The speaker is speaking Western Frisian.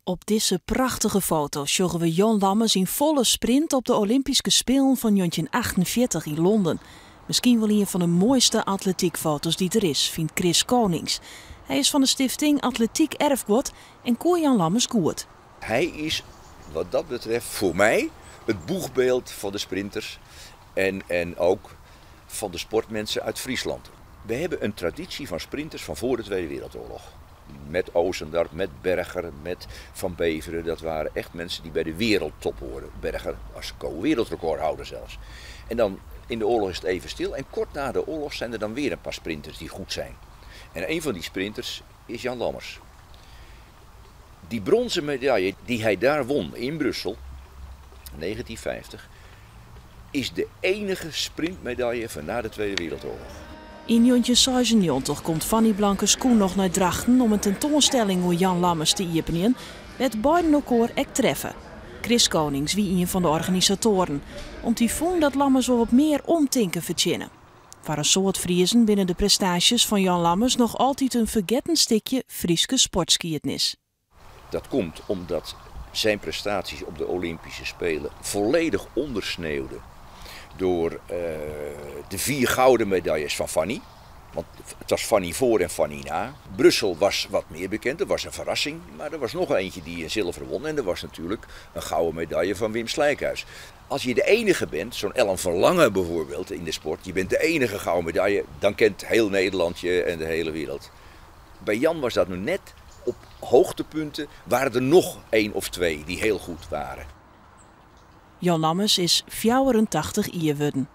Op dizze prachtige foto sjogge we Jan Lammers yn folle sprint op de Olympyske Spelen fan 1948 yn Londen. Miskien wol ien fan de moaiste atletykfoto's dy't der is, fynt Chris Konings. Hy is fan de stifting Atletiek Erfgoed en koe Jan Lammers goed. Hy is wat dat betreft voor mij het boegbeeld van de sprinters en ook van de sportmensen uit Friesland. We hebben een traditie van sprinters van voor de Tweede Wereldoorlog. Met Osendarp, met Berger, met Van Beveren. Dat waren echt mensen die bij de wereldtop hoorden. Berger was co-wereldrecordhouder zelfs. En dan in de oorlog is het even stil. En kort na de oorlog zijn er dan weer een paar sprinters die goed zijn. En een van die sprinters is Jan Lammers. Die bronzen medaille die hij daar won in Brussel, 1950, is de enige sprintmedaille van na de Tweede Wereldoorlog. Yn 1996 komt Fanny Blankers-Koen noch nei Drachten om in tentoanstelling oer Jan Lammers te iepenjen, wêr't beiden elkoar ek treffe. Chris Konings wie ien fan de organisatoaren, om't hy fûn dat Lammers wol wat mear omtinken fertsjinne. Foar in soad Friezen binne de prestaasjes fan Jan Lammers noch altyd in fergetten stikje Fryske sportskiednis. Dat komt omdat zijn prestaties op de Olympische Spelen volledig ondersneeuwden door de 4 gouden medailles van Fanny. Want het was Fanny voor en Fanny na. Brussel was wat meer bekend, dat was een verrassing. Maar er was nog eentje die een zilver won. En er was natuurlijk een gouden medaille van Wim Slijkhuis. Als je de enige bent, zo'n Ellen van Lange bijvoorbeeld in de sport. Je bent de enige gouden medaille, dan kent heel Nederland je en de hele wereld. Bij Jan was dat nu net op hoogtepunten, waren er nog 1 of 2 die heel goed waren. Jan Lammers is 84 jier wurden.